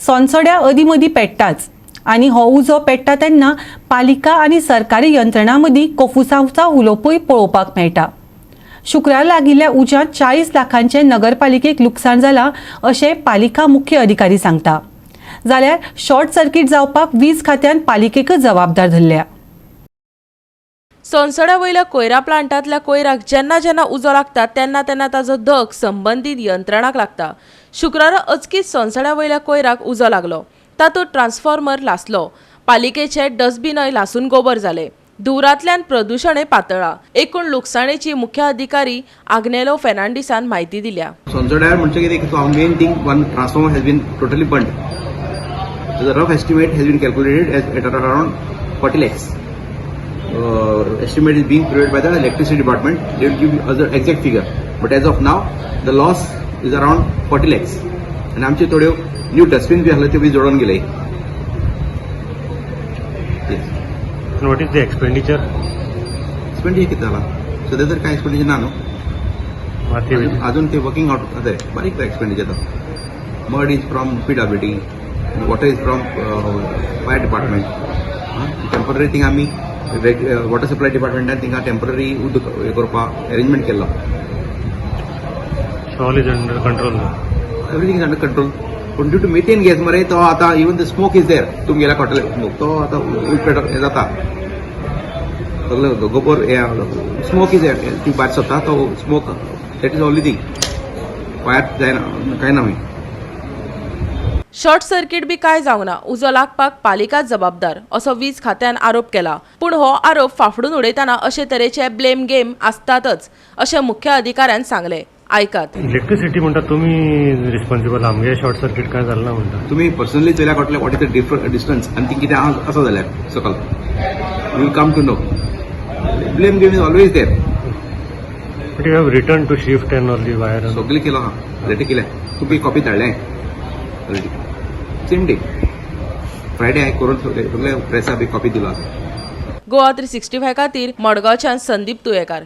सोनसड्या अदीं मदीं पेट्टाच आनी हो उजो पेट्टा तेन्ना पालिका आनी सरकारी यंत्रणां मदीं कोफुसांवचा उलोवपूय पळोवपाक मेळटा. शुक्रार लागिल्ल्या उज्यांत 40 लाखांचें नगरपालिकेक लुकसाण जालां अशें पालिका मुख्य अधिकारी सांगता, जाल्यार शॉर्ट सर्किट जावपाक वीज खात्यान पालिकेकच जबाबदार धरल्या. सोनसड्या वयल्या कोयरा प्लांटांतल्या कोयराक जेन्ना जेन्ना उजो लागता तेन्ना तेन्ना ताजो धग संबंदीत यंत्रणाक लागता. शुक्रारा अचकीत सोनसड्या वयल्या कोयराक उजो लागलो. तातूंत ट्रान्सफॉर्मर लासलो. पालिकेचे डस्टबिनय लासून गोबर जाले. धुंवरांतल्यान प्रदुशणय पातळ्ळां. एकूण लुकसाणेची मुख्य अधिकारी आग्नेलो फेर्नांडीसान म्हायती दिल्या. सोनसड्यार म्हणजे कितें, main thing, one transformer has been totally burnt. The rough estimate has been calculated as at around 40 lakhs. Estimate is being prepared by the electricity department. They will give us the exact figure. But as of now, the loss is around 40 lakhs. आणि आमचे थोड्यो new dustbin बी आसले, त्यो बी जोडून गेले. Yes. And what is the expenditure? Expenditure कितें जाला सद्या तर कांय एक्सपेंडिचर ना न्हू. माती. अजून ते वर्किंग आउट जाता. बारीक एक्सपेंडिचर तो. Mud is from PWD, water is from fire department. Temporary थिंगा आमी वॉटर सप्लाय डिपार्टमेंटान थिंगा टेम्पररी उदक हें करपाक अरेंजमेंट केल्लो. All is under control now. Everything is under control, पूण ड्यू टू मिथेन गॅस मरे, तो आतां even the smoke is there. तुमी गेल्यार कळटलें, स्मोक तो आतां उजपेट हें जाता सगळें गोबर. स्मोक is ती भायर सरता तो smoke, that is only thing. Fire जायना, कांय ना मागीर. शॉर्ट सर्किट बी काय जावंक ना. उजो लागपाक पालिका जबाबदार असो वीज खात्यान आरोप केला. पूण हो आरोप फाफडून उडयतना अशे तरेचे ब्लेम गेम आसतातच अशें मुख्य अधिकाऱ्यान सांगलें. आयकात. इलेक्ट्रिसिटी म्हणटा तुमी रिस्पॉन्सिबल, आमगे शॉर्ट सर्किट काय जालें ना म्हणटा. तुम्ही पर्सनली चोयल्यार कळटलें what is the different distance आनी ती कितें आसा जाल्यार सकल, you will come to know. Blame game is always there. But you have written to shift and all the wire. सगळें केलो आहा, ऑलरेडी केलें. तुका कॉपी धाडलें ऑलरेडी. सेम डे फ्रायडे हांवें करून सगळे प्रेसा बी कॉपी दिलो आसा. गोवा 365 खातीर मडगांवच्यान संदीप तुयेकार.